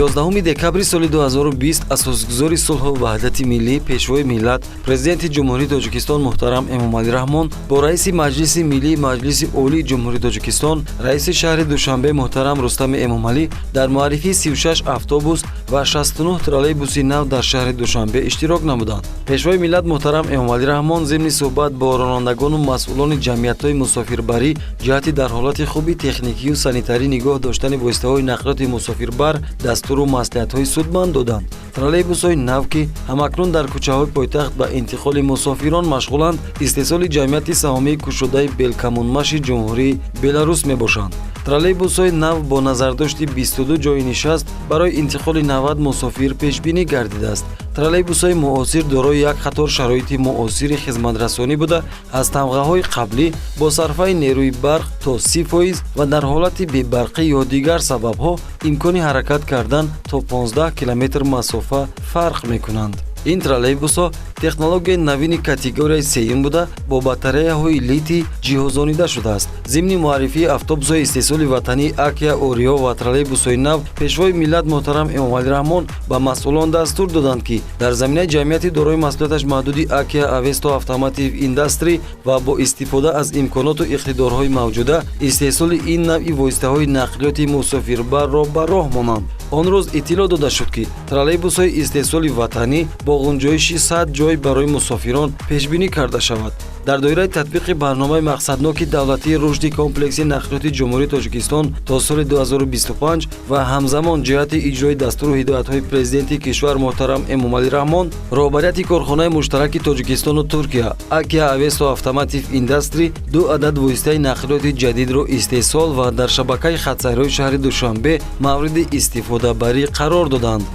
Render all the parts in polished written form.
11 декабри соли 2020 асосгузори сулҳу ваҳдати миллӣ, Пешвои миллат, Президенти Ҷумҳурии Тоҷикистон муҳтарам Эмомалӣ Раҳмон бо раиси Маҷлиси Миллии Маҷлиси Олии Ҷумҳурии Тоҷикистон, раиси шаҳри Душанбе муҳтарам Рустами Эмомалӣ дар муаррифии 36 автобус ва 69 троллейбуси нав дар шаҳри Душанбе иштирок намуданд. Пешвои миллат муҳтарам Эмомалӣ Раҳмон зимни суҳбат бо ронандагону масъулони ҷамъиятҳои мусофирбарӣ ҷиҳати дар ҳолати хуби техникию санитарӣ нигоҳ доштани воситаҳои нақлиёти мусофирбар дастуру маслиҳатҳои судманд доданд. Троллейбусҳои нав, ки ҳамакнун дар кӯчаҳои пойтахт ба интиқоли мусофирон машғуланд, истеҳсоли ҷамъияти саҳомии кушодаи Белкоммунмаши Ҷумҳурии Беларус мебошанд. Троллейбусҳои нав бо назардошти 22 ҷойи нишаст барои интиқоли 90 мусофир пешбинӣ гардидааст. Троллейбусҳои муосир дорои як қатор шароити муосири хизматрасонӣ буда, аз тамғаҳои қаблӣ бо сарфаи нерӯи барқ то 30% ва дар ҳолати бебарқӣ ё дигар сабабҳо имкони ҳаракат кардан то 15 километр масофа фарқ мекунанд. Ин троллейбусҳо технологияи навини категорияи сеюм буда, бо батареяҳои литий ҷиҳозонида шудааст. Зимни муаррифии автобусҳои истеҳсоли ватании Акия Орио ва троллейбусҳои нав Пешвои миллат муҳтарам Эмомалӣ Раҳмон ба масъулон дастур доданд, ки дар заминаи ҷамъияти дорои масъулияташ маҳдуди Акия Авесто Автомотив Индастри ва бо истифода аз имконоту иқтидорҳои мавҷуда истеҳсоли ин навъи воситаҳои нақлиёти мусофирбарро ба роҳ монанд. Он рӯз иттилоъ дода шуд, ки троллейбусҳои истеҳсоли ватанӣ бо ғунҷоиши 100 ҷой барои мусофирон пешбинӣ карда шавад. Дар доираи татбиқи барномаи мақсадноки давлатии рушди комплекси нақлиёти Ҷумҳурии Тоҷикистон то соли 2025 ва ҳамзамон ҷиҳати иҷрои дастуру ҳидоятҳои Президенти кишвар муҳтарам Эмомалӣ Раҳмон, роҳбарияти корхонаи муштараки Тоҷикистону Туркия Акия Авесто Автомотив Индастри ду адад воситаи нақлиёти ҷадидро истеҳсол ва дар шабакаи хатсайрҳои шаҳри Душанбе мавриди истифодабарӣ қарор доданд.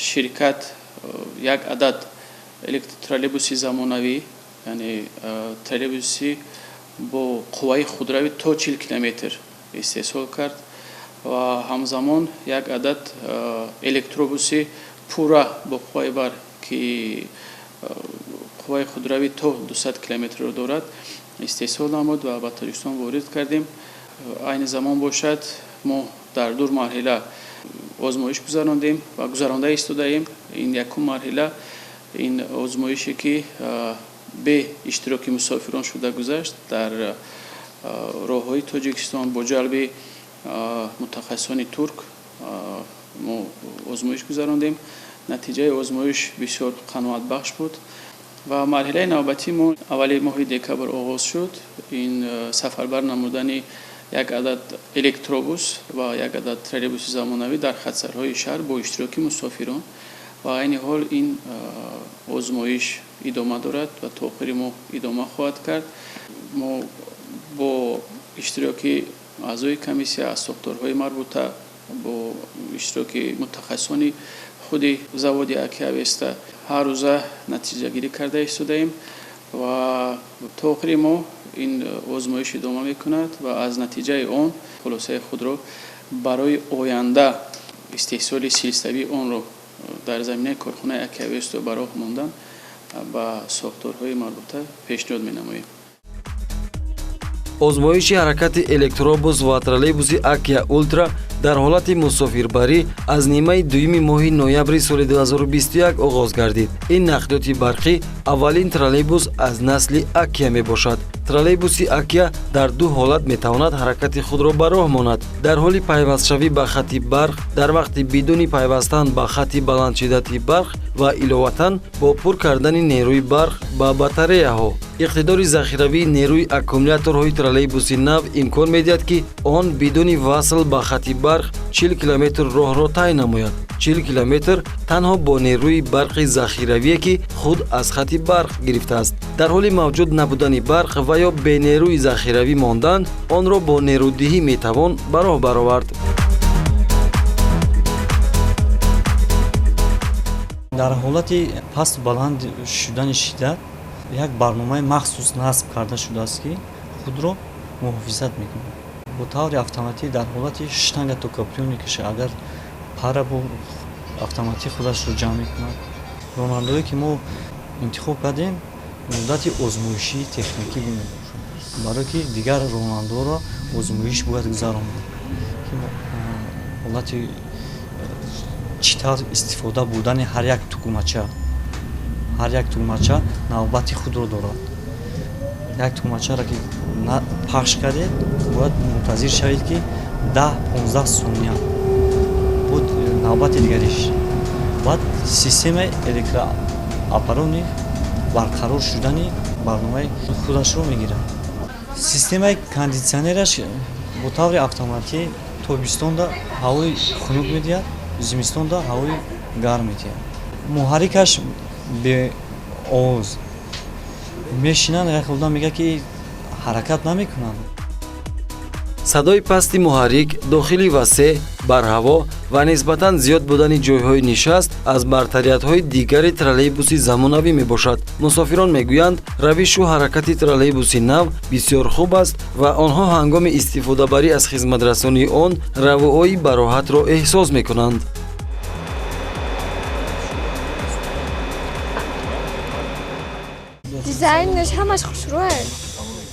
Ширкат як адад электротроллейбуси замонавӣ, яъне троллейбуси бо қувваи худравӣ то 40 километр истеҳсол кард ва ҳамзамон як адад электробуси пурра бо қувваи барқ, ки қувваи худравӣ то 200 километрро дорад, истеҳсол намуд ва ба Тоҷикистон ворид кардем. Айни замон бошад, мо дар ду марҳила озмоиш гузарондем ва гузаронда истодаем. Ин якум марҳила, ин озмоише, ки бе иштироки мусофирон шуда гузашт дар роҳҳои Тоҷикистон, бо ҷалби мутахассисони турк мо озмоиш гузарондем. Натиҷаи озмоиш бисёр қаноатбахш буд ва марҳилаи навбатии мо аввали моҳи декабр оғоз шуд. Ин сафарбар намудани як адад электробус ва як адад троллейбуси замонавӣ дар хатсайрҳои шаҳр бо иштироки мусофирон ва айни ҳол ин озмоиш идома дорад ва то охири моҳ идома хоҳад кард. Мо бо иштироки аъзои комиссия аз сохторҳои марбута, бо иштироки мутахассисони худи заводи Акия Авеста ҳар рӯза натиҷагирӣ карда истодаем ва то охири моҳ ин озмоиш идома мекунад ва аз натиҷаи он хулосаи худро барои оянда истеҳсоли силсилавии онро дар заминаи корхонаи Акия Авесто ба роҳ мондан ба сохторҳои марбута пешниҳод менамоем. Озмоиши ҳаракати электробус ва троллейбуси Акия Ултра дар ҳолати мусофирбарӣ аз нимаи дуюми моҳи ноябри соли 2021 оғоз гардид. Ин нақлиёти барқӣ аввалин троллейбус аз насли Акия мебошад. Троллейбуси Акия дар ду ҳолат метавонад ҳаракати худро ба роҳ монад: дар ҳоли пайвастшавӣ ба хати барқ, дар вақти бидуни пайвастан ба хати баландшиддати барқ ва иловатан бо пур кардани нерӯи барқ ба батареяҳо. Иқтидори захиравии нерӯи аккумуляторҳои троллейбуси нав имкон медиҳад, ки он бидуни васл ба хати барқ 40 километр роҳро тай намояд. 40 километр танҳо бо нерӯи барқи захиравие, ки худ аз хати барқ гирифтааст. Дар ҳоли мавҷуд набудани барқ ва ё бенерӯи захиравӣ мондан, онро бо нерӯдиҳӣ метавон ба роҳ баровард. Дар ҳолати пасту баланд шудани шиддат як барномаи махсус насб карда шудааст, ки худро муҳофизат мекунад. Бо таври автоматӣ дар ҳолати штанга токоприёмника ш агар пара бо автоматӣ худашро ҷамъ мекунад. Ронандаое, ки мо интихоб кардем, муддати озмоишии техникӣ мебошад, барое ки дигар ронандаоро озмоиш бояд гузаронад, ки ҳолати чӣ тавр истифода бурдани ҳар як тугмача. Ҳар як тугмача навбати худро дорад. Як тугмачаро ки пахш кардед, бояд мунтазир шавед, ки 10-15 сония буд навбати дигариш. Баъд системаи электроаппарони барқарор шудани барномаи худашро мегирад. Системаи кондитсионераш бо таври автоматӣ тобистонда ҳавои хунук медиҳад, зимистонда ҳавои гарм медиҳад. Муҳаррикаш беовоз мешинанд, як одам мегӯяд, ки ҳаракат намекунанд. Садои пасти муҳаррик, дохили васеъ, барҳаво ва нисбатан зиёд будани ҷойҳои нишаст аз бартариятҳои дигари троллейбуси замонавӣ мебошад. Мусофирон мегӯянд, равишу ҳаракати троллейбуси нав бисёр хуб аст ва онҳо ҳангоми истифодабарӣ аз хизматрасонии он равуои бароҳатро эҳсос мекунанд. Дизайнаш ҳамаш хушрӯе,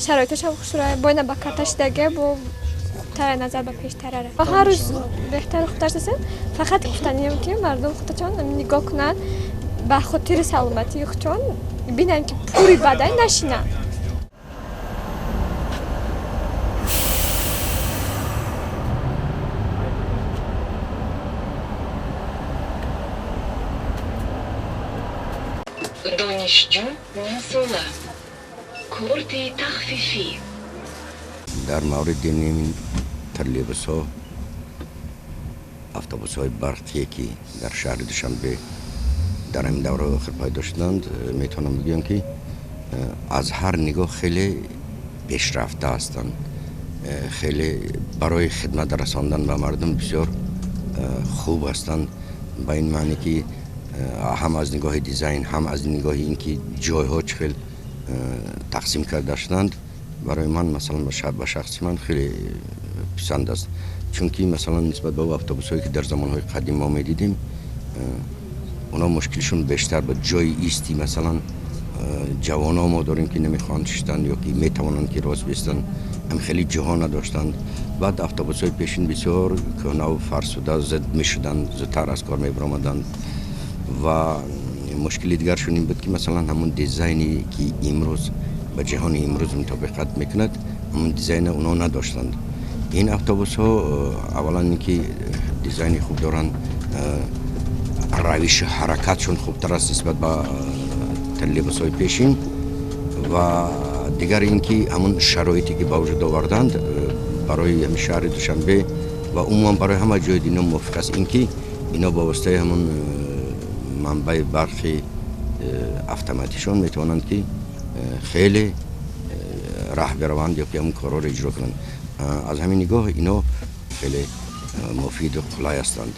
шароиташ ҳам хушрӯе. Боина ба карта шидаге бо хубтара назар ба пештарара. Ҳар рӯз беҳтару хубтар шудааст. Фақат гуфтанием, ки мардум худашон нигоҳ кунанд, ба хотири саломатии худшон бинанд, ки пури бадан нашинанд. Донишҷӯ нимсола, корти тахфифӣ. Дар мавриди ин троллейбусҳо, автобусҳои барқие, ки дар шаҳри Душанбе дар ҳамин давраҳои охир пайдо шуданд, метавонам бигӯям, ки аз ҳар нигоҳ хеле пешрафта ҳастанд, хеле барои хидмат расондан ба мардум бисёр хуб ҳастанд, ба ин маъне, ки ҳам аз нигоҳи дизайн, ҳам аз нигоҳи ин ки ҷойҳо чӣ хел тақсим карда шуданд. Барои ман, масалан, ба шахси ман хеле писанд аст, чунки, масалан, нисбат ба автобусҳое, ки дар замонҳои қадим мо медидем, онҳо мушкилшон бештар буд. Ҷои исти, масалан, ҷавонҳо мо дорем, ки намехоҳанд шиштан ё ки метавонанд, ки рост бистанд, ҳам хеле ҷоҳо надоштанд. Баъд автобусҳои пешин бисёр кӯҳнаву фарсуда зуд мешуданд, зудтар аз кор мебаромаданд. Ва мушкили дигаршон ин буд, ки, масалан, ҳамон дизайне, ки имрӯз ба ҷаҳони имрӯз мутобиқат мекунад, ҳамон дизайна онҳо надоштанд. Ин автобусҳо аввалан ин ки дизайни хуб доранд, равиши ҳаракатшон хубтар аст нисбат ба троллейбусҳои пешин. Ва дигар ин ки ҳамон шароите, ки ба вуҷуд оварданд, барои ҳамин шаҳри Душанбе ва умуман барои ҳама ҷои дунё мувофиқ аст. Ин ки ино ба воситаи ҳамон манбаи барқи автоматишон метавонанд, ки хеле раҳ бираванд ё ки ҳамон корҳоро иҷро кунанд. Аз ҳамин нигоҳ ино хеле муфиду қулай ҳастанд.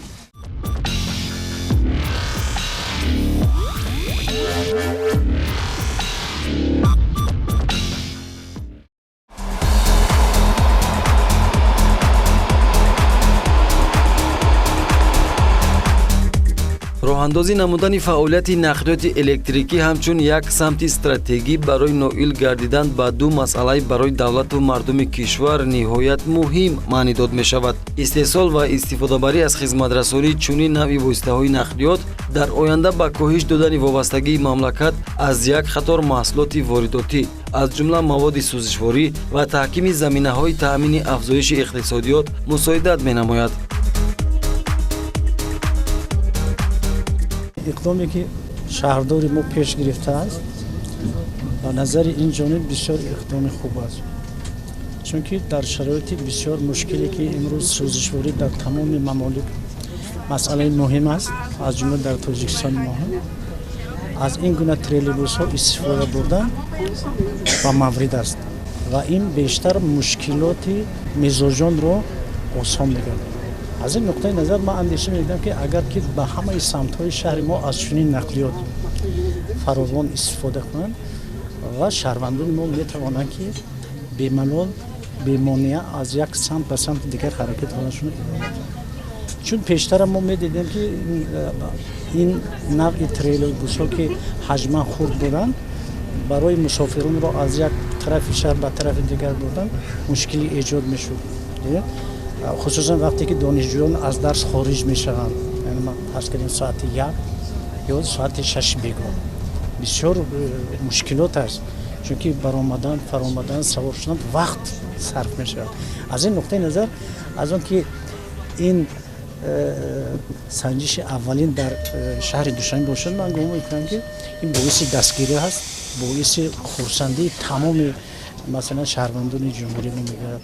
Роҳандозӣ намудани фаъолияти нақлиёти электрикӣ ҳамчун як самти стратегӣ барои ноил гардидан ба ду масъалаи барои давлату мардуми кишвар ниҳоят муҳим маънидод мешавад. Истеҳсол ва истифодабарӣ аз хизматрасонии чунин навъи воситаҳои нақлиёт дар оянда ба коҳиш додани вобастагии мамлакат аз як қатор маҳсулоти воридотӣ, аз ҷумла маводи сӯзишворӣ, ва таҳкими заминаҳои таъмини афзоиши иқтисодиёт мусоидат менамояд. Иқдоме, ки шаҳрдори мо пеш гирифтааст, Ба назари ин ҷониб бисёр иқдоми хуб аст, чунки дар шароити бисёр мушкиле ки имрӯз сӯзишворӣ дар тамоми мамолик масъалаи муҳим аст, аз ҷумла дар Тоҷикистони мо ҳам аз ин гуна троллейбусҳо истифода бурдан ба маврид аст ва ин бештар мушкилоти мизоҷонро осон мегардонад. Аз ин нуқтаи назар ман андеша мекунам, ки агар ки ба ҳамаи самтҳои шаҳри мо аз чунин нақлиёт фаровон истифода кунанд ва шаҳрвандони мо метавонанд, ки бемалол, бемонеа аз як самт ба самти дигар ҳаракат худашонро идома диҳанд. Чун пештара мо медидем, ки ин навъи троллейбусҳо, ки ҳаҷман хурд буданд, барои мусофиронро аз як тарафи шаҳр ба тарафи дигар бурдан мушкилӣ эҷод мешуд, хусусан вақте ки донишҷӯён аз дарс хориҷ мешаванд, фарз кардем соати 1 ё соати 6 бегоҳ. Бисёр мушкилот аст, чунки баромадан, фаромадан, савор шудан вақт сарф мешавад. Аз ин нуқтаи назар, аз он ки ин санҷиши аввалин дар шаҳри Душанбе бошад, ман гумон мекунам, ки ин боиси дастгирӣ ҳаст, боиси хурсандии тамоми, масалан, шаҳрвандони ҷумҳурии мо мегардад.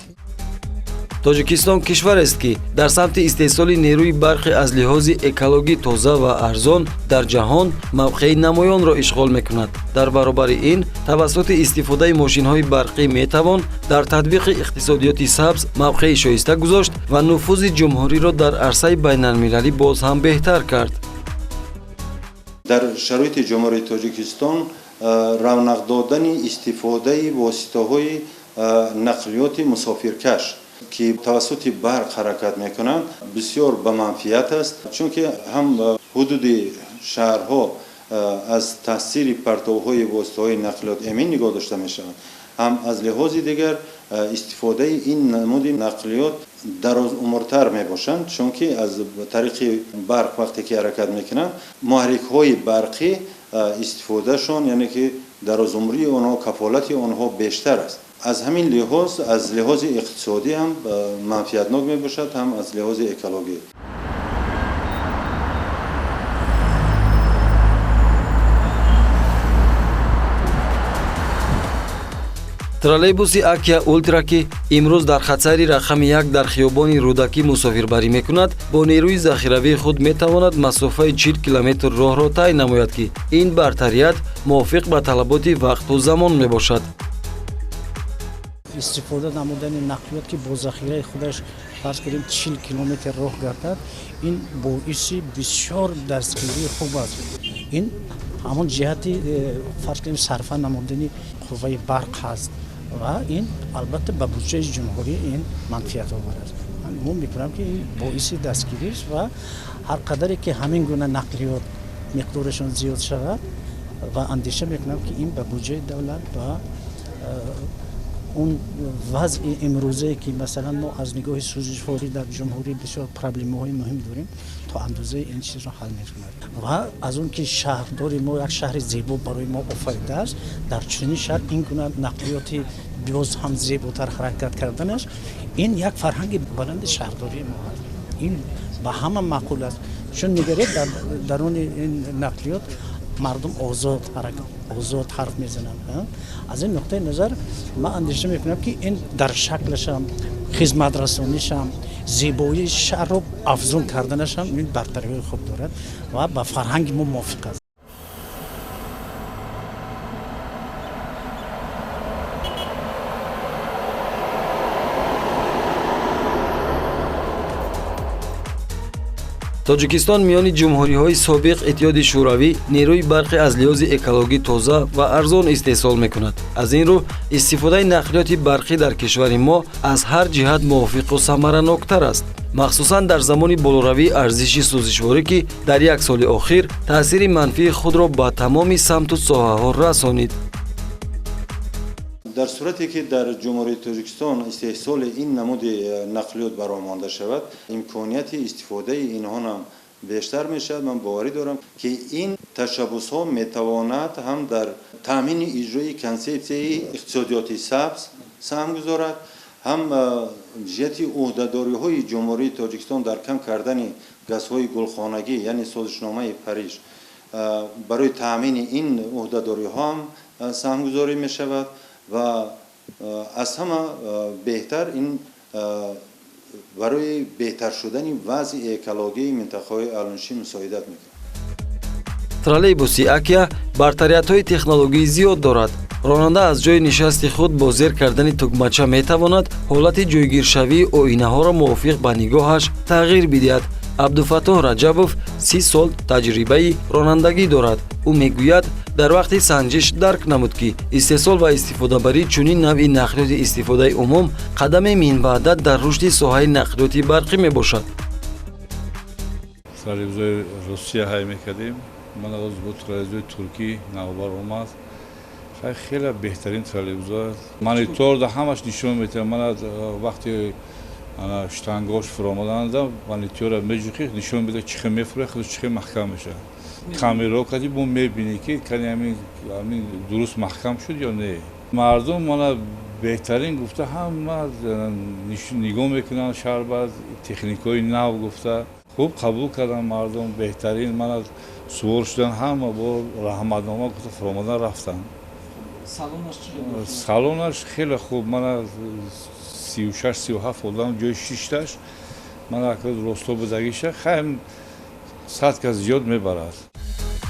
Тоҷикистон кишварест, ки дар самти истеҳсоли нерӯи барқи аз лиҳози экологӣ тоза ва арзон дар ҷаҳон мавқеи намоёнро ишғол мекунад. Дар баробари ин, тавассути истифодаи мошинҳои барқӣ метавон дар татбиқи иқтисодиёти сабз мавқеи шоиста гузошт ва нуфузи ҷумҳуриро дар арсаи байналмилалӣ боз ҳам беҳтар кард. Дар шароити Ҷумҳурии Тоҷикистон равнақ додани истифодаи воситаҳои нақлиёти мусофиркаш, ки тавассути барқ ҳаракат мекунанд, бисёр ба манфиат аст, чунки ҳам ҳудуди шаҳрҳо аз таъсири партовҳои воситаҳои нақлиёт эмин нигоҳ дошта мешаванд, ҳам аз лиҳози дигар истифодаи ин намуди нақлиёт дарозумртар мебошанд, чунки аз тариқи барқ вақте ки ҳаракат мекунанд, муҳаррикҳои барқӣ истифодашон, яъне ки дарозумрии онҳо, кафолати онҳо бештар аст. Аз ҳамин лиҳоз, аз лиҳози иқтисодӣ ҳам манфиатнок мебошад, ҳам аз лиҳози экологӣ. Троллейбуси Акия Ултра, ки имрӯз дар хатсайри рақами 1 дар хиёбони Рӯдакӣ мусофирбарӣ мекунад, бо нерӯи захиравии худ метавонад масофаи 40 километр роҳро тай намояд, ки ин бартарият мувофиқ ба талаботи вақту замон мебошад. Истифода намудани нақлиёт, ки бо захираи худаш, фарз кардем, 40 километр роҳ гардад, ин боиси бисёр дастгирии хуб аст. Ин ҳамон ҷиҳати, фарз кардем, сарфа намудани қувваи барқ ҳаст ва ин албатта ба буҷаи ҷумҳурӣ ин манфиатовар аст. Ман гумон мекунам, ки ин боиси дастгирист ва ҳар қадаре ки ҳамин гуна нақлиёт миқдорашон зиёд шавад, ва андеша мекунам, ки ин ба буҷаи давлат ва он вазъи имрӯзае, ки масалан мо аз нигоҳи сӯзишворӣ дар ҷумҳурӣ бисёр проблемаҳои муҳим дорем, то андозаи ин чизро ҳал мекунад. Ва аз он ки шаҳрдори мо як шаҳри зебо барои мо офаридааст, дар чунин шаҳр ин гуна нақлиёти боз ҳам зеботар ҳаракат карданаш ин як фарҳанги баланди шаҳрдории мо аст. Ин ба ҳама маъқул аст, чун нигаред, дар даруни ин нақлиёт мардум озод ҳаракат, озод ҳарф мезананд. Аз ин нуқтаи назар ман андеша мекунам, ки ин дар шаклашам, хизматрасонишам, зебоии шаҳрро афзун карданашам ин бартариҳои хуб дорад ва ба фарҳанги мо мувофиқ аст. Тоҷикистон миёни ҷумҳуриҳои собиқ Иттиҳоди Шӯравӣ нерӯи барқи аз лиҳози экологӣ тоза ва арзон истеҳсол мекунад. Аз ин рӯ, истифодаи нақлиёти барқӣ дар кишвари мо аз ҳар ҷиҳат мувофиқу самараноктар аст, махсусан дар замони болоравии арзиши сӯзишворӣ, ки дар як соли охир таъсири манфии худро ба тамоми самту соҳаҳо расонид. Дар сурате ки дар Ҷумҳурии Тоҷикистон истеҳсоли ин намуди нақлиёт ба роҳ монда шавад, имконияти истифодаи инҳо ҳам бештар мешавад. Ман боварӣ дорам, ки ин ташаббусҳо метавонад ҳам дар таъмини иҷрои консепсияи иқтисодиёти сабз саҳм гузорад, ҳам ҷиҳати ӯҳдадориҳои Ҷумҳурии Тоҷикистон дар кам кардани газҳои гулхонагӣ, яъне созишномаи Париж, Барои таъмини ин ӯҳдадориҳо ҳам саҳмгузорӣ мешавад ва аз ҳама беҳтар ин барои беҳтар шудани вазъи экологии минтақаҳои аҳолинишин мусоидат мекунад. Троллейбуси Акия бартариятҳои технологии зиёд дорад. Ронанда аз ҷои нишасти худ бо зер кардани тугмача метавонад ҳолати ҷойгиршавии оинаҳоро мувофиқ ба нигоҳаш тағйир бидиҳад. Абдуфаттоҳ Раҷабов 30 сол таҷрибаи ронандагӣ дорад. Ӯ мегӯяд, дар вақти санҷиш дарк намуд, ки истеҳсол ва истифодабарии чунин навъи нақлиёти истифодаи умум қадами минбаъда дар рушди соҳаи нақлиёти барқӣ мебошад. Троллейбусҳои Русия ҳай мекардем, ман оз бо троллейбусҳои туркӣ навбар омад. Хеле беҳтарин троллейбусҳо, монитор да ҳамаш нишон метиҳад. Ман вақте штангош фуромаданда монитора меҷухи, нишон медиҳад, чӣ хел мефурад, худаш чӣ хел маҳкам мешавад. Камерао кади мо мебинӣ, ки кани ҳамин дуруст маҳкам шуд ё не. Мардум мана беҳтарин гуфта ҳама нигоҳ мекунанд, шаҳр техникаҳои нав гуфта хуб қабул карданд мардум, беҳтарин. Мана сувор шудан, ҳама бо раҳматнома гуфта фуромадан рафтанд. Салонаш хеле хуб, мана 36-37 одам ҷои шишташ, мана росто будагиша хайм 100 кас зиёд мебарад.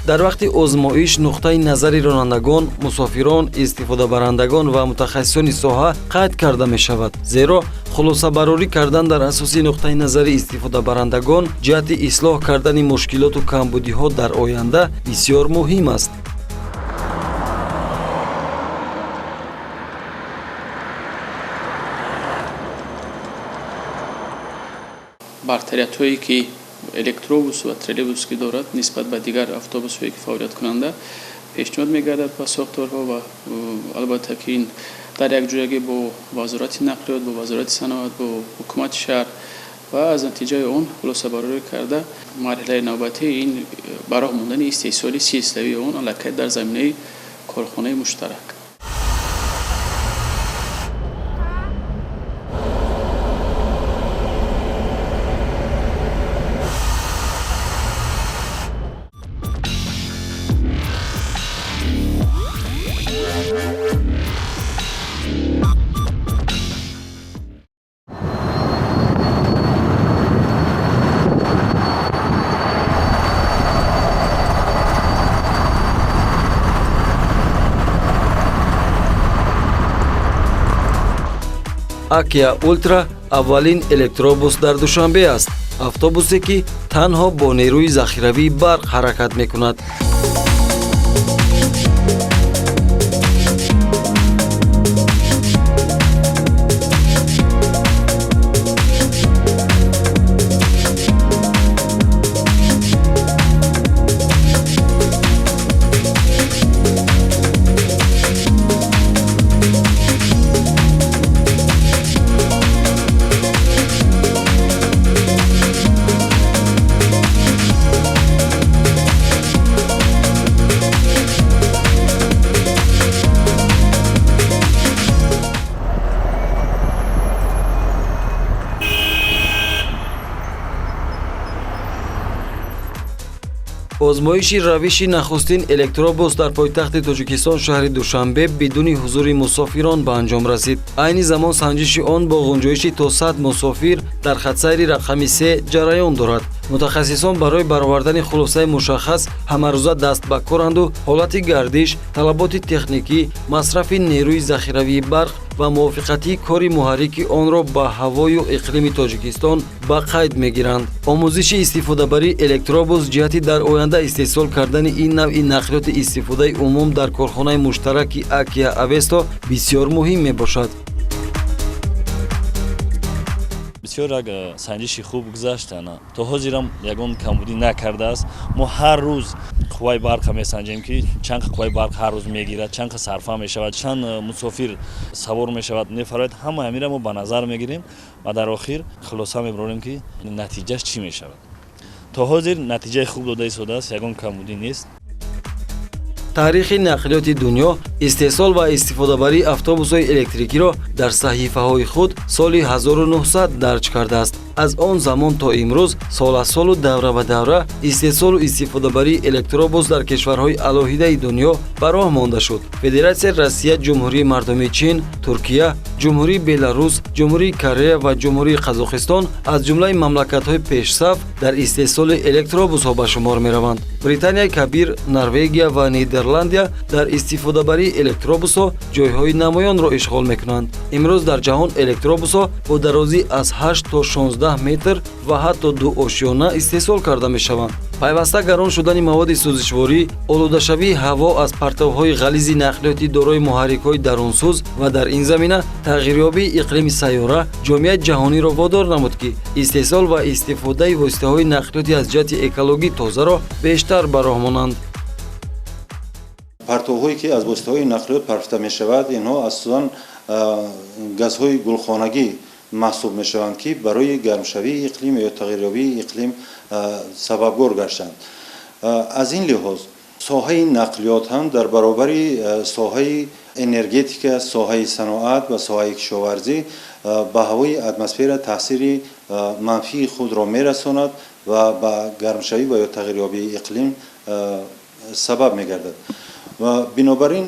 Дар вақти озмоиш нуқтаи назари ронандагон, мусофирон, истифодабарандагон ва мутахассисони соҳа қайд карда мешавад, зеро хулосабарорӣ кардан дар асоси нуқтаи назари истифодабарандагон ҷиҳати ислоҳ кардани мушкилоту камбудиҳо дар оянда бисёр муҳим аст. Бартариятҳое ки электробус ва троллейбус ки дорад нисбат ба дигар автобусҳое ки фаъолияткунанда пешниҳод мегардад ба сохторҳо ва албатта ки ин дар якҷоягӣ бо вазорати нақлиёт, бо вазорати саноат, бо ҳукумати шаҳр ва аз натиҷаи он хулосабарорӣ карда марҳилаи навбатӣ ин ба роҳ мондани истеҳсоли силсилавии он аллакай дар заминаи корхонаи муштарак. Акия Ултра аввалин электробус дар Душанбе аст, автобусе ки танҳо бо нерӯи захиравии барқ ҳаракат мекунад. Озмоиши равиши нахустин электробус дар пойтахти Тоҷикистон шаҳри Душанбе бидуни ҳузури мусофирон ба анҷом расид. Айни замон санҷиши он бо ғунҷоиши то 100 мусофир дар хатсайри рақами 3 ҷараён дорад. Мутахассисон барои баровардани хулосаи мушаххас ҳамарӯза даст ба коранду ҳолати гардиш, талаботи техникӣ, масрафи нерӯи захиравии барқ ва мувофиқатии кори муҳаррики онро ба ҳавою иқлими Тоҷикистон ба қайд мегиранд. Омӯзиши истифодабарии электробус ҷиҳати дар оянда истеҳсол кардани ин навъи нақлиёти истифодаи умум дар корхонаи муштараки Акия Авесто бисёр муҳим мебошад. Бисёр як санҷиши хуб гузашт, то ҳозирам ягон камбудӣ накардааст. Мо ҳар рӯз қувваи барқа месанҷем, ки чанд қувваи барқ ҳар рӯз мегирад, чанд сарфа мешавад, чанд мусофир савор мешавад, мефарояд. Ҳама ҳамира мо ба назар мегирем ва дар охир хулоса мебарорем, ки натиҷааш чӣ мешавад. То ҳозир натиҷаи хуб дода истодааст, ягон камбудӣ нест. Таърихи нақлиёти дунё истеҳсол ва истифодабарии автобусҳои электрикиро дар саҳифаҳои худ соли 1900 дарҷ кардааст. Аз он замон то имрӯз сол аз солу давра ба давра истеҳсолу истифодабарии электробус дар кишварҳои алоҳидаи дунё ба роҳ монда шуд. Федератсияи Россия, Ҷумҳурии Мардумии Чин, Туркия, Ҷумҳурии Беларус, Ҷумҳурии Корея ва Ҷумҳурии Қазоқистон аз ҷумлаи мамлакатҳои пешсаф дар истеҳсоли электробусҳо ба шумор мераванд. Британияи Кабир, Норвегия ва Нидерландия дар истифодабарии электробусҳо ҷойҳои намоёнро ишғол мекунанд. Имрӯз дар ҷаҳон электробусҳо бо дарозӣ аз 8 то 16 метр ва ҳатто дуошёна истеҳсол карда мешаванд. Пайваста гарон шудани маводи сӯзишворӣ, олудашавии ҳаво аз партовҳои ғализи нақлиёти дорои муҳаррикҳои дарунсӯз ва дар ин замина тағйирёбии иқлими сайёра ҷомеаи ҷаҳониро водор намуд, ки истеҳсол ва истифодаи воситаҳои нақлиёти аз ҷиҳати экологӣ тозаро бештар ба роҳ монанд. Партовҳое ки аз воситаҳои нақлиёт парфта мешавад, инҳо асосан газҳои гулхонагӣ маҳсуб мешаванд, ки барои гармшавии иқлим ё тағйирёбии иқлим сабабгор гаштанд. Аз ин лиҳоз соҳаи нақлиёт ҳам дар баробари соҳаи энергетика, соҳаи саноат ва соҳаи кишоварзӣ ба ҳавои атмосфера таъсири манфии худро мерасонад ва ба гармшавӣ ва ё тағйирёбии иқлим сабаб мегардад. Ва бинобар ин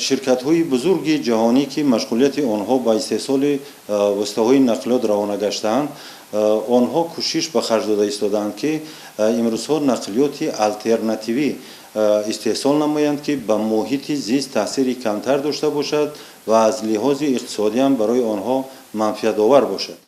ширкатҳои бузурги ҷаҳонӣ, ки машғулияти онҳо ба истеҳсоли воситаҳои нақлиёт равона гаштаанд, онҳо кӯшиш ба харҷ дода истодаанд, ки имрӯзҳо нақлиёти алтернативӣ истеҳсол намоянд, ки ба муҳити зист таъсири камтар дошта бошад ва аз лиҳози иқтисодӣ ҳам барои онҳо манфиатовар бошад.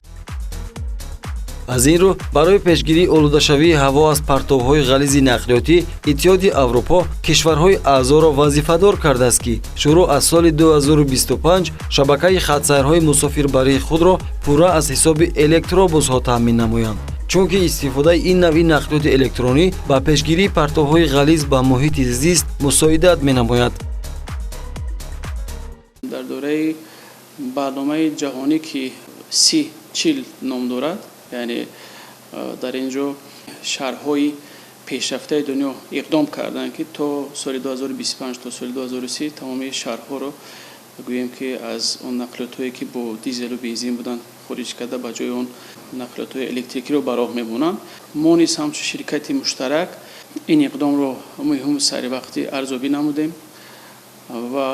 Аз ин рӯ барои пешгирии олудашавии ҳаво аз партовҳои ғализи нақлиётӣ Иттиҳоди Аврупо кишварҳои аъзоро вазифадор кардааст, ки шурӯъ аз соли 2025 шабакаи хатсайрҳои мусофирбарии худро пурра аз ҳисоби электробусҳо таъмин намоянд. Чунки истифодаи ин навъи нақлиёти электронӣ ба пешгирии партовҳои ғализ ба муҳити зист мусоидат менамояд. Дар доираи барномаи ҷаҳонӣ, ки 30-40 ном дорад, яъне дар ин ҷо шаҳрҳои пешрафтаи дунё иқдом карданд, ки то соли 2025 то соли 2030 тамоми шаҳрҳоро гӯем, ки аз он нақлиётҳое ки бо дизелу бензин буданд хориҷ карда, ба ҷои он нақлиётҳои электрикиро ба роҳ мемонанд. Мо низ ҳамчун ширкати муштарак ин иқдомро муҳиму саривақтӣ арзёбӣ намудем ва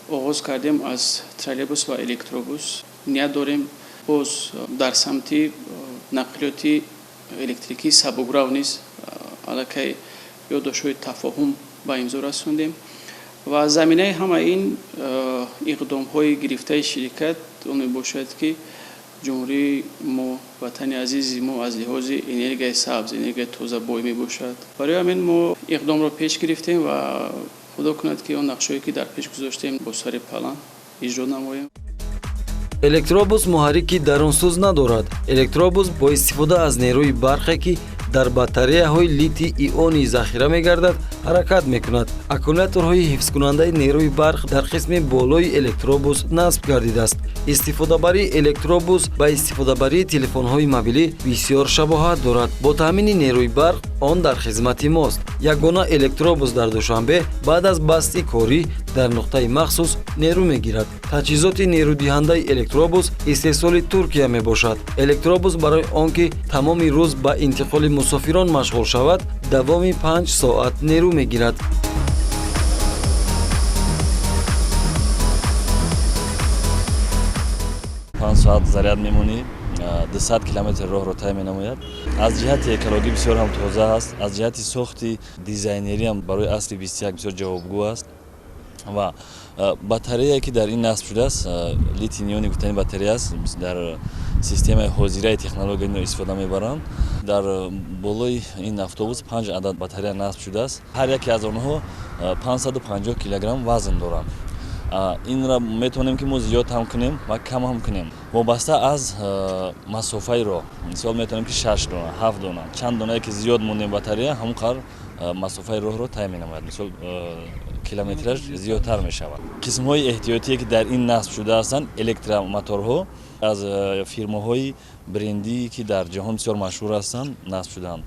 оғоз кардем аз троллейбус ва электробус. Ният дорем боз дар самти нақлиёти электрикии сабукрав низ аллакай ёддоштҳои тафоҳум ба имзо расондем ва заминаи ҳамаи ин иқдомҳои гирифтаи ширкат он мебошад, ки ҷумҳурии мо, ватани азизи мо аз лиҳози энергияи сабз, энергияи тоза бой мебошад. Барои ҳамин мо иқдомро пеш гирифтем ва худо кунад, ки он нақшҳое ки дар пеш гузоштем бо сари палан иҷро намоем. Электробус муҳаррики дарунсӯз надорад. Электробус бо истифода аз нерӯи барқе, ки дар батареяҳои литий-ионӣ захира мегардад, ҳаракат мекунад. Аккумуляторҳои ҳифзкунандаи нерӯи барқ дар қисми болои электробус насб гардидааст. Истифодабарии электробус ба истифодабарии телефонҳои мобилӣ бисёр шабоҳат дорад. Бо таъмини нерӯи барқ он дар хизмати мост. Ягона электробус дар Душанбе баъд аз басти корӣ дар нуқтаи махсус нерӯ мегирад. Таҷҳизоти нерӯдиҳандаи электробус истеҳсоли Туркия мебошад. Электробус барои он ки тамоми рӯз ба интиқоли мусофирон машғул шавад, давоми 5 соат нерӯ мегирад. Панҷ соат заряд мемонӣ, 200 километр роҳро тай менамояд. Аз ҷиҳати экологӣ бисёр ҳам тоза аст, аз ҷиҳати сохти дизайнерӣ ҳам барои асри 21 бисёр ҷавобгӯ аст ва батареяе ки дар ин насб шудааст, литий-иони гуфтани батарея аст, дар системаи ҳозираи технология инро истифода мебаранд. Дар болои ин автобус 5 адад батарея насб шудааст. Ҳар яке аз онҳо 550 килограмм вазн доранд. Инро метавонем, ки мо зиёд ҳам кунем ва кам ҳам кунем, вобаста аз масофаи роҳ. Мисол, метавонем, ки 6 дона, 7 дона, чанд донае ки зиёд мондем батарея, ҳамон қадр масофаи роҳро тай менамояд. Мисол, километраж зиёдтар мешавад. Қисмҳои эҳтиётие ки дар ин насб шуда ҳастанд, электромоторҳо аз фирмаҳои брендие ки дар ҷаҳон бисёр машҳур ҳастанд насб шудаанд.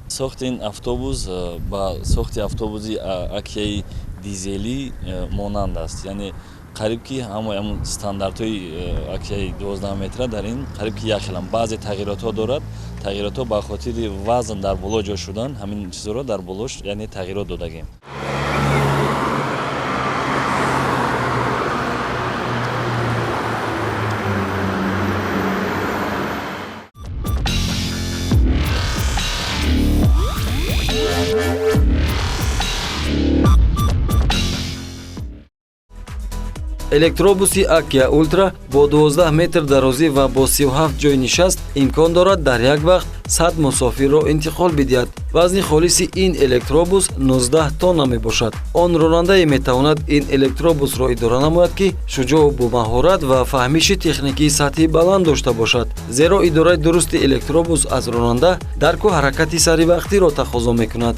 Сохти ин автобус ба сохти автобуси акияи дизелӣ монанд аст, яъне Қариб ки ҳамаи ҳамун стандартҳои Акияи 12 метра дар ин қариб ки як хеланд. Баъзе тағйиротҳо дорад, тағйиротҳо ба хотири вазн дар боло ҷо шудан, ҳамин чизҳоро дар болош яъне тағйирот додагем. Электробуси Акия Ултра бо 12 метр дарозӣ ва бо 37 ҷойи нишаст имкон дорад дар як вақт 100 мусофирро интиқол бидиҳад. Вазни холиси ин электробус 19 тонна мебошад. Он ронандае метавонад ин электробусро идора намояд, ки шуҷоъу бомаҳорат ва фаҳмиши техникии сатҳи баланд дошта бошад, зеро идораи дурусти электробус аз ронанда дарку ҳаракати саривақтиро тақозо мекунад.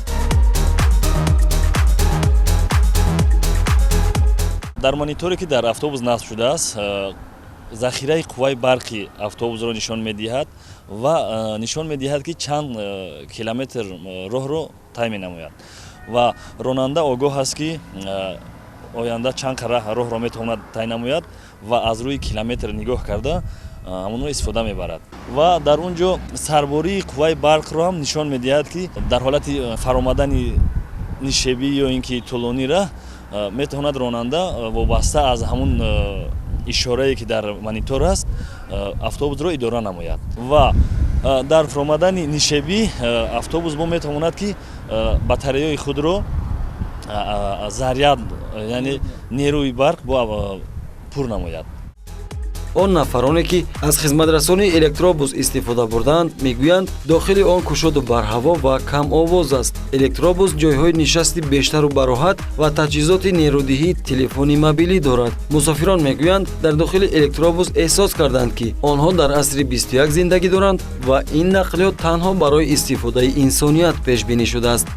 Дар мониторе ки дар автобус насб шудааст, захираи қувваи барқи автобусро нишон медиҳад ва нишон медиҳад, ки чанд километр роҳро тай менамояд ва ронанда огоҳ аст, ки оянда чанд роҳро метавонад тай намояд ва аз рӯи километр нигоҳ карда ҳамонро истифода мебарад. Ва дар он ҷо сарбории қувваи барқро ҳам нишон медиҳад, ки дар ҳолати фаромадани нишебӣ ё ин ки тӯлонира метавонад ронанда вобаста аз ҳамун ишорае, ки дар монитор аст, автобусро идора намояд. Ва дар фаромадани нишебӣ автобус бо метавонад, ки батареяи худро заряд, яъне нерӯи барқ бо пур намояд. Он нафароне, ки аз хизматрасонии электробус истифода бурдаанд, мегӯянд, дохили он кушоду барҳаво ва камовоз аст. Электробус ҷойҳои нишасти бештару бароҳат ва таҷҳизоти нерӯдиҳии телефони мобилӣ дорад. Мусофирон мегӯянд, дар дохили электробус эҳсос карданд, ки онҳо дар асри 21 зиндагӣ доранд ва ин нақлиёт танҳо барои истифодаи инсоният пешбинӣ шудааст.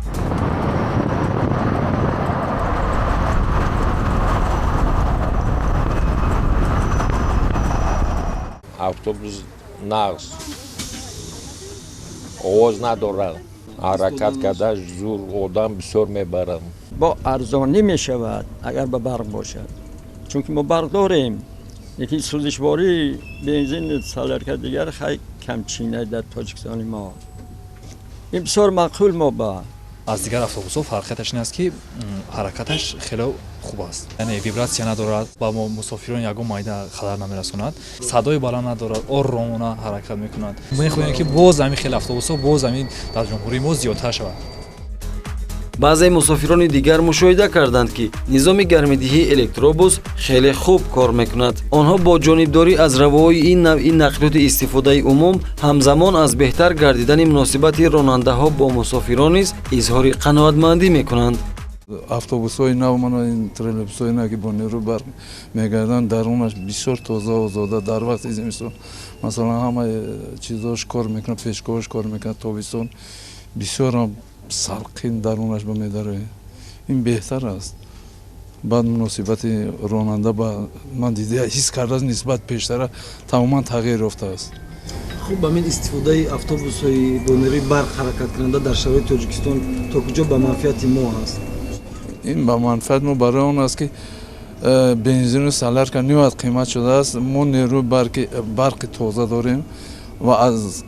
Автобус нағз, овоз надорад, ҳаракат кардаш зур, одам бисёр мебарад. Бо арзонӣ мешавад, агар ба барқ бошад, чунки мо барқ дорем, лекин сӯзишворӣ бензин, солярка дигар хай камчина дар Тоҷикистони мо. Ин бисёр маъқул мо ба. Аз дигар автобусҳо фарқияташ ин аст, ки ҳаракаташ хеле хуб аст, яъне вибратсия надорад, ба мусофирон ягон майда халал намерасонад, садои баланд надорад, оромона ҳаракат мекунад. Мехоҳем, ки боз ҳамин хеле автобусҳо боз ҳамин дар ҷумҳурии мо зиёдтар шавад. Баъзе мусофирони дигар мушоҳида карданд, ки низоми гармидиҳии электробус хеле хуб кор мекунад. Онҳо бо ҷонибдорӣ аз равоҳои ин навъи нақлиёти истифодаи умум, ҳамзамон аз беҳтар гардидани муносибати ронандаҳо бо мусофирон низ изҳори қаноатмандӣ мекунанд. Автобусҳои нав, мана ин троллейбусҳои нав, ки бо нерӯи барқ мегарданд, дарунаш бисёр тоза, озода. Дар вақти зимистон, масалан, ҳамаи чизҳош кор мекунад, пешгоҳош кор мекунад, тобистон бисёрам салқин дарунаш ба медарояд. Ин беҳтар аст. Баъд муносибати ронанда ба ман дида ҳис кардааст, нисбат пештара тамоман тағйир ёфтааст. Хуб, ҳамин истифодаи автобусҳои бо нерӯи барқ ҳаракаткунанда дар шароити Тоҷикистон то куҷо ба манфиати мо аст? Ин ба манфиати мо барои он аст, ки бензину солярка ниҳоят қимат шудааст. Мо нерӯи барқи тоза дорем ва аз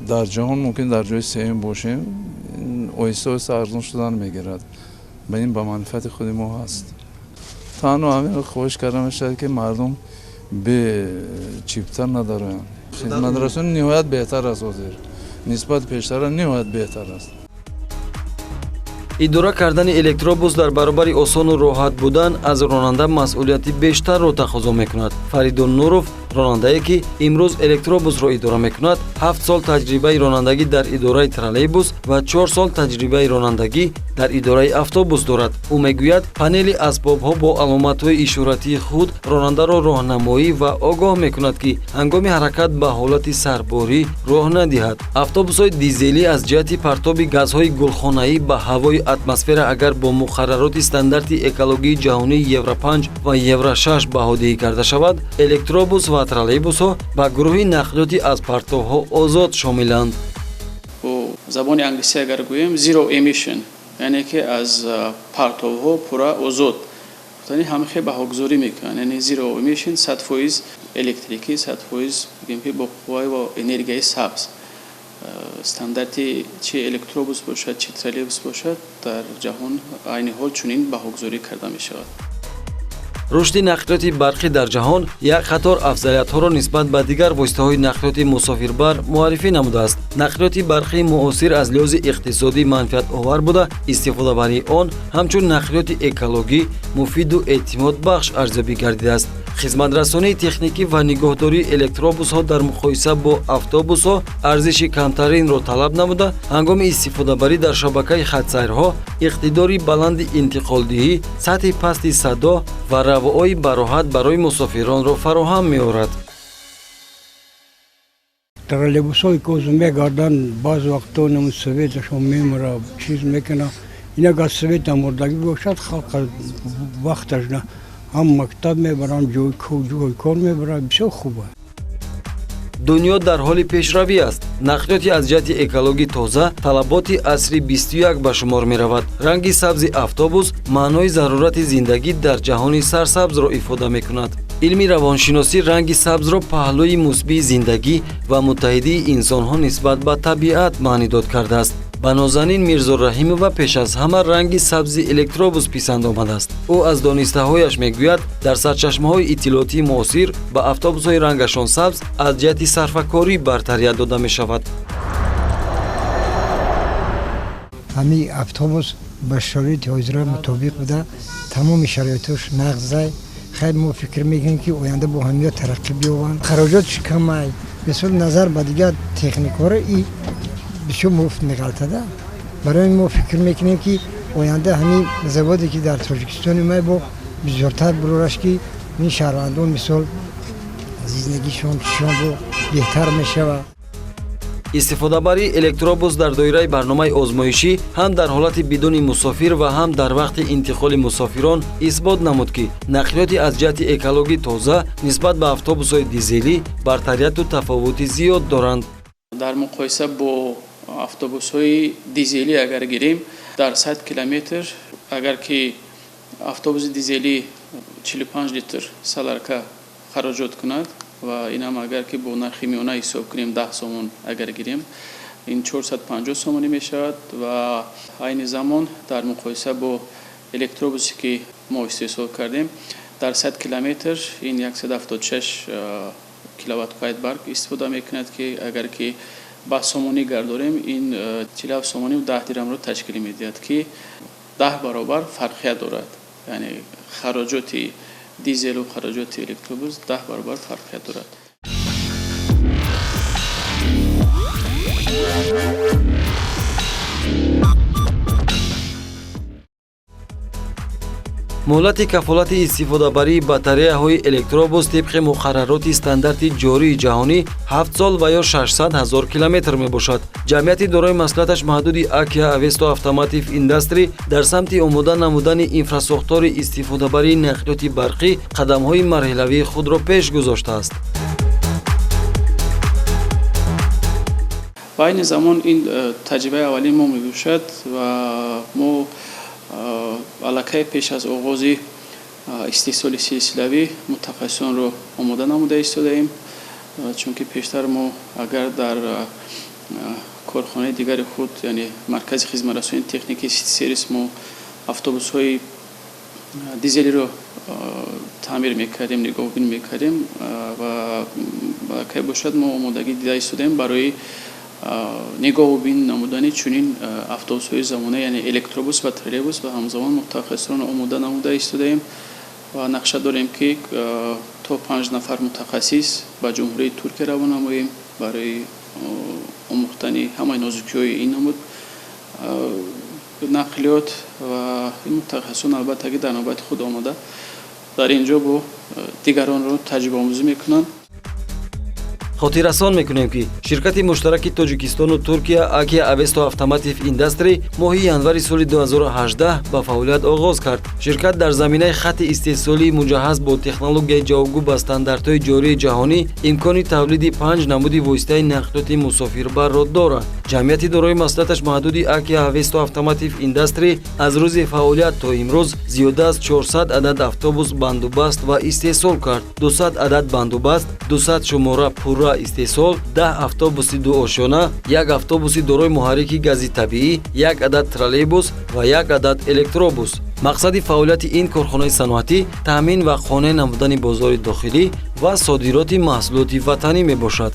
дар ҷаҳон мумкин дар ҷои сеюм бошем. Оҳиста оҳиста арзон шудан мегирад. Ба ин ба манфиати худи мо ҳаст. Танҳо ҳамин хоҳиш карда мешавад, ки мардум бе чиптар надароянд. Хизматрасонӣ ниҳоят беҳтар аст ҳозир, нисбат пештара ниҳоят беҳтар аст. Идора кардани электробус дар баробари осону роҳат будан аз ронанда масъулияти бештарро тақозо мекунад. Фаридун Нуров, ронандае, ки имрӯз электробусро идора мекунад, 7 сол таҷрибаи ронандагӣ дар идораи троллейбус ва 4 сол таҷрибаи ронандагӣ дар идораи автобус дорад. Ӯ мегӯяд, панели асбобҳо бо аломатҳои ишоратии худ ронандаро роҳнамоӣ ва огоҳ мекунад, ки ҳангоми ҳаракат ба ҳолати сарборӣ роҳ надиҳад. Автобусҳои дизелӣ аз ҷиҳати партоби газҳои гулхонаӣ ба ҳавои атмосфера агар бо муқаррароти стандарти экологии ҷаҳонии Евро 5 ва Евро 6 баҳодиҳӣ карда шавад, электробус ва троллейбусҳо ба гурӯҳи нақлиёти аз партовҳо озод шомиланд. Бо забони англисӣ агар гӯем, zero emission, яъне ки аз партовҳо пурра озод. Гуфтани ҳамихе баҳогузорӣ мекунанд, яъне zero emission, 100% электрикӣ, 100% бигем ки бо қувваи ва энергияи сабз. Стандарти чи электробус бошад, чи троллейбус бошад, дар ҷаҳон айни ҳол чунин баҳогузорӣ карда мешавад. Рушди нақлиёти барқӣ дар ҷаҳон як қатор афзалиятҳоро нисбат ба дигар воситаҳои нақлиёти мусофирбар муаррифӣ намудааст. Нақлиёти барқии муосир аз лиҳози иқтисодӣ манфиатовар буда, истифодабарии он ҳамчун нақлиёти экологӣ муфиду эътимодбахш арзёбӣ гардидааст. Хизматрасонии техникӣ ва нигоҳдории электробусҳо дар муқоиса бо автобусҳо арзиши камтаринро талаб намуда, ҳангоми истифодабарӣ дар шабакаи хатсайрҳо иқтидори баланди интиқолдиҳӣ, сатҳи пасти садо ва равои бароҳат барои мусофиронро фароҳам меорад. Троллейбусҳое ки озу мегарданд, баъзе вақтҳо светашон мемура, чиз мекунад. Ин агар света мурдагӣ бошад, халқ вақташ на ҳам мактаб мебаранд, ҷои кор мебаранд, бисёр хуб аст. Дунё дар ҳоли пешравӣ аст. Нақлиёти аз ҷиҳати экологӣ тоза талаботи асри 21 ба шумор меравад. Ранги сабзи автобус маънои зарурати зиндагӣ дар ҷаҳони сарсабзро ифода мекунад. Илми равоншиносӣ ранги сабзро паҳлӯи мусбии зиндагӣ ва муттаҳидии инсонҳо нисбат ба табиат маънидод кардааст. Ба Нозанин Мирзораҳимова пеш аз ҳама ранги сабзи электробус писанд омадааст. Ӯ аз донистаҳояш мегӯяд, дар сарчашмаҳои иттилоотии муосир ба автобусҳои рангашон сабз аз ҷиҳати сарфакорӣ бартарият дода мешавад. Ҳамин автобус ба шароити ҳозира мутобиқ буда, тамоми шароитош нағзай. Хайр, мо фикр мекунем, ки оянда бо ҳамиё тараққӣ биёбанд. Хароҷотш камай, мисол назар ба дигар техникаҳоро и бисёр муфт меғалтада. Барои мо фикр мекунем, ки оянда ҳамин заводе, ки дар Тоҷикистони май, бо бисёртар бурораш, ки ин шаҳрвандон мисол зиндагишон чишон бо беҳтар мешавад. Истифодабарии электробус дар доираи барномаи озмоишӣ ҳам дар ҳолати бидуни мусофир ва ҳам дар вақти интиқоли мусофирон исбот намуд, ки нақлиёти аз ҷиҳати экологӣ тоза нисбат ба автобусҳои дизелӣ бартарияту тафовути зиёд доранд. Дар муқоиса бо автобусҳои дизелӣ агар гирем, дар 100 километр агар ки автобуси дизелӣ 45 литр солярка хароҷот кунад, ва инам агар ки бо нархи миёна ҳисоб кунем, 10 сомон агар гирем, ин 450 сомонӣ мешавад. Ва айни замон дар муқоиса бо электробусе, ки мо истеҳсол кардем, дар 100 километр ин 176 киловатт қувваи барқ истифода мекунад, ки агар ки ба сомонӣ гардорем, ин 47 сомонӣ 10 дирамро ташкил медиҳад, ки 10 баробар фарқият дорад. Яъне хароҷоти дизелу хароҷоти электробус 10 баробар фарқият дорад. Муҳлати кафолати истифодабарии батареяҳои электробус тибқи муқаррароти стандарти ҷории ҷаҳонӣ 7 сол ва ё 600 ҳазор километр мебошад. Ҷамъияти дорои маслиҳаташ маҳдуди Акия Авесто Автоматив Индастри дар самти омода намудани инфрасохтори истифодабарии нақлиёти барқӣ қадамҳои марҳилавии худро пеш гузоштааст. Ва айни замон ин таҷрибаи аввалини мо мебошад ва мо аллакай пеш аз оғози истеҳсоли силсилавӣ мутахассисонро омода намуда истодаем, чунки пештар мо агар дар корхонаи дигари худ, яъне маркази хизматрасонии техникии Сити Сервис, мо автобусҳои дизелиро таъмир мекардем, нигоҳбин мекардем, ва аллакай бошад мо омодагӣ дида истодаем барои нигоҳубин намудани чунин автобусҳои замона, яъне электробус ва троллейбус, ва ҳамзамон мутахассисонро омода намуда истодаем ва нақша дорем, ки то 5 нафар мутахассис ба Ҷумҳурии Туркия равона намоем барои омӯхтани ҳамаи нозукиҳои ин намуд нақлиёт. Ва ин мутахассисон албатта ки дар навбати худ омода дар ин ҷо бо дигаронро таҷрибаомӯзӣ мекунанд. Хотиррасон мекунем, ки ширкати муштараки Тоҷикистону Туркия Акия Авесто Автоматив Индастри моҳи январи соли 2018 ба фаъолият оғоз кард. Ширкат дар заминаи хатти истеҳсолии муҷаҳҳаз бо технологияи ҷавобгӯ ба стандартҳои ҷории ҷаҳонӣ имкони тавлиди панҷ намуди воситаи нақлиёти мусофирбарро дорад. Ҷамъияти дорои масъулияташ маҳдуди Акия Авесто Автоматив Индастри аз рӯзи фаъолият то имрӯз зиёда аз 400 адад автобус бандубаст ва истеҳсол кард: 200 адад бандубаст, 200 шумора пурра истеҳсол, 10 автобуси дуошёна, як автобуси дорои муҳаррики гази табиӣ, як адад троллейбус ва як адад электробус. Мақсади фаъолияти ин корхонаи саноатӣ таъмин ва қонеъ намудани бозори дохилӣ ва содироти маҳсулоти ватанӣ мебошад.